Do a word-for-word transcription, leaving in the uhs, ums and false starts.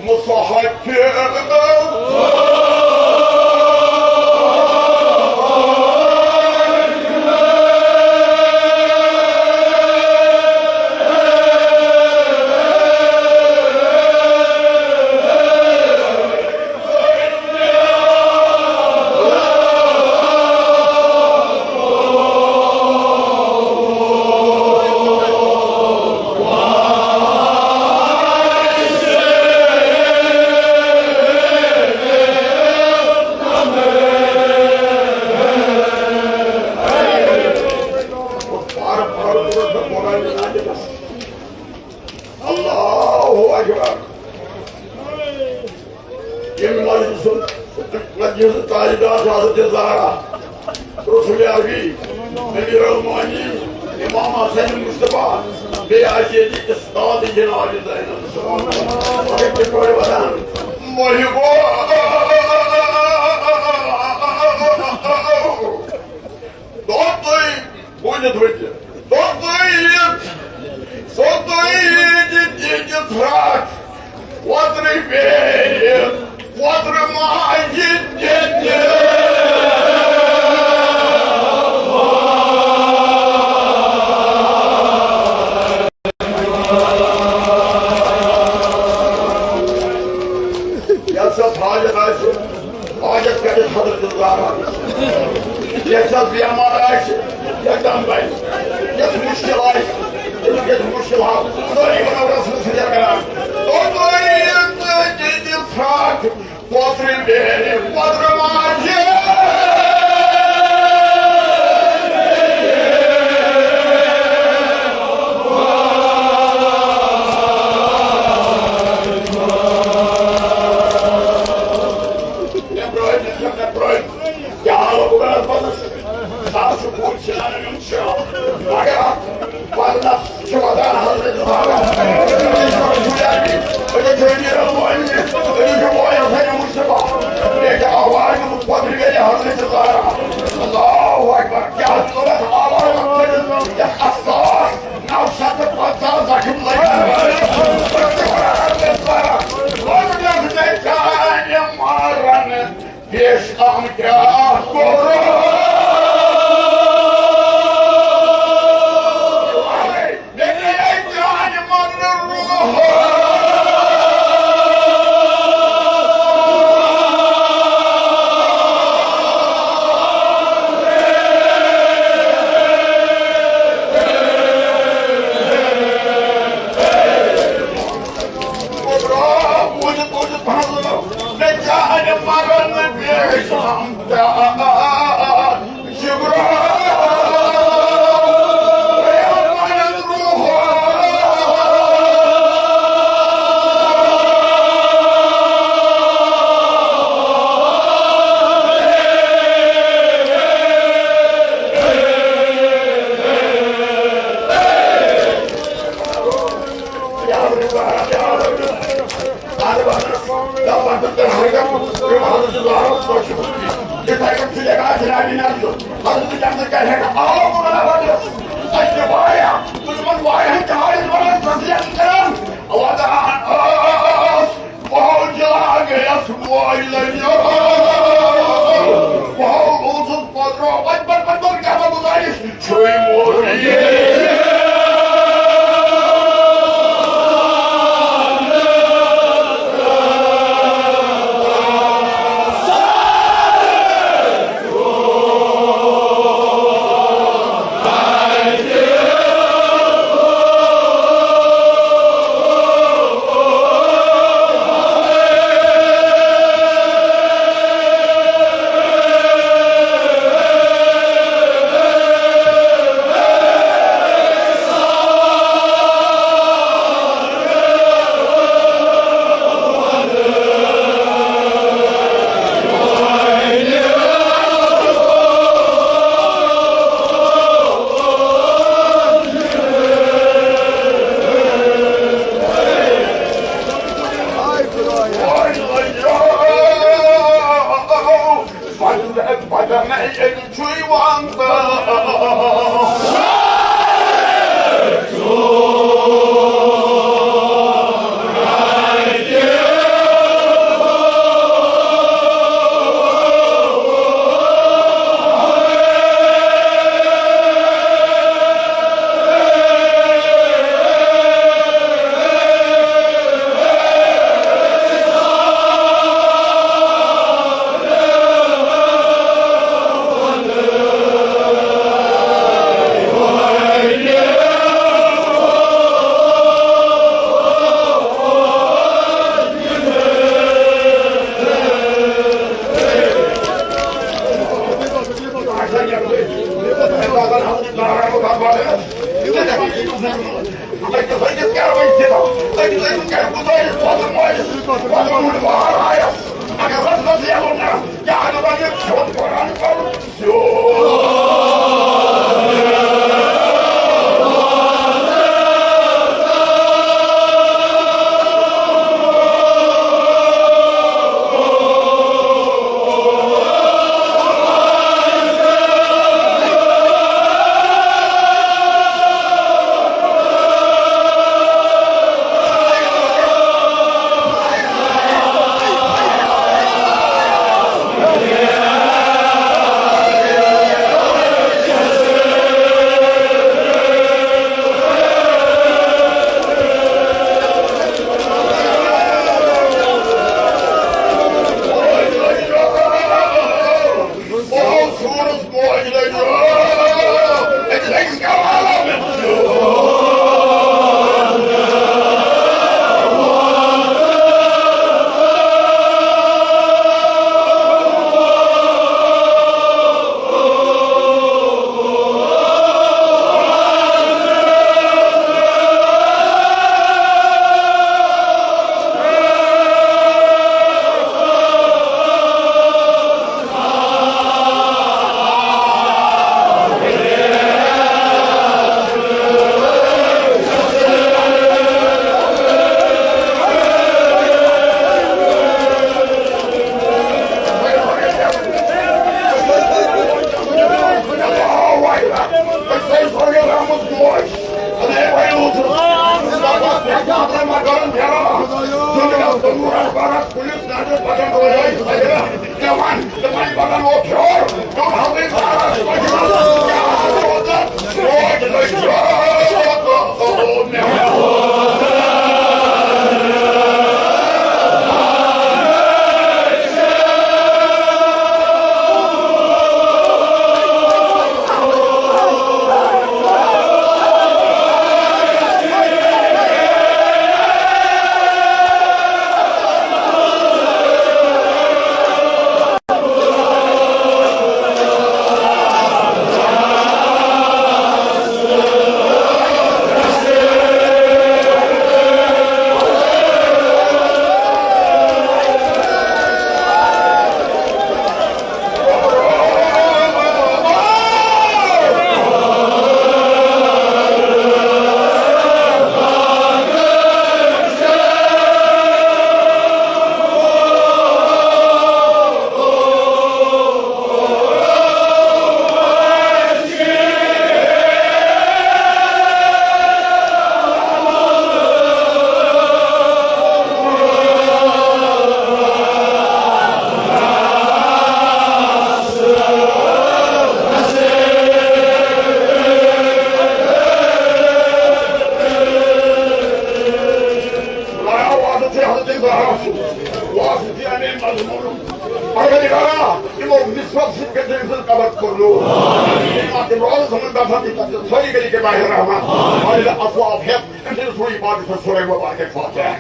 مصحف۔ اللہ اکبر۔ ییٚمہِ مجلسُک، مجلسُک تاجدار چھُ حضرت زہرا، رسول عربی، امیر المومنین، امام حسین مصطفیٰ، بیٚیہِ آسہِ ییٚتہِ استاد جناب زین السلام۔ اگر تِتھ پٲٹھۍ وَنان، محبو، دۄدٕے، بوٗزِتھ وٕچھِتھ۔ توٚتُے یِتھ، توٚتُے یِتھ دِژ فراق وۄترٕ بیٚیہِ، وۄترٕ ماجہِ دِژ۔ یَتھ سا حاجت آسہِ، حاجت کٔرِتھ حضرت زہرا۔ یَتھ سا بٮ۪مار آسہِ، یَکدم بَنہِ۔ یَتھ مُشکِل آسہِ، تٔمِس گژھِ مُشکِل حل۔ سٲری وَنو رسول سٕنٛدٮ۪ن کران۔ توٚتُے یِتھ دِژ فراق وۄترٕ بیٚہنہِ، وۄترٕ ماجہِ۔ مےٚ برٲوۍ، مےٚ برٲوۍ۔ کیٛاہ حالہ گوٚو مےٚ پَتہٕ؟ سُہ چھُ بوٗٹ سِلاونہٕ نیُن چھُ۔ مگر اَتھ پَرنَس چھُ وَدان حضرت زہرا۔ أتی چھُ رسول عربی، أتی چھُ امیر المومنین، أتی چھُ بوے حسین مصطفیٰ۔ مےٚ چھِ آواز گٔمٕژ پَتہٕ گٔے حضرت زہرا۔ اللہ اکبر، کیٛاہ ضروٗرت آواز کٔرِتھ؟ یَتھ اَتھ ساس نَو شیٚتھ تہٕ پنٛژاہ زخم لٔگۍ۔ حضرت زہرا، ووٚن مےٚ، چانہِ مارن پیش آمد کیا کرو؟ خدایا، واسطہٕ چھُ حضرت زہرا سُنٛد، واسطہٕ چھُ اَمے مظلوٗم۔ پروردگارا، یِمو مِصرو سۭتۍ گژھِ أمۍ سٕنٛز قبر قبوٗل۔ یِم اَتھ روزَس منٛز دفن تہِ، تَتھ چھِ سٲری گٔلی کے باہر رحمت۔ والد عفو عافیت، أمۍ سٕنٛدِس روٗحی پاکَس پٮ۪ٹھ سورہ مبارک فاتحہ۔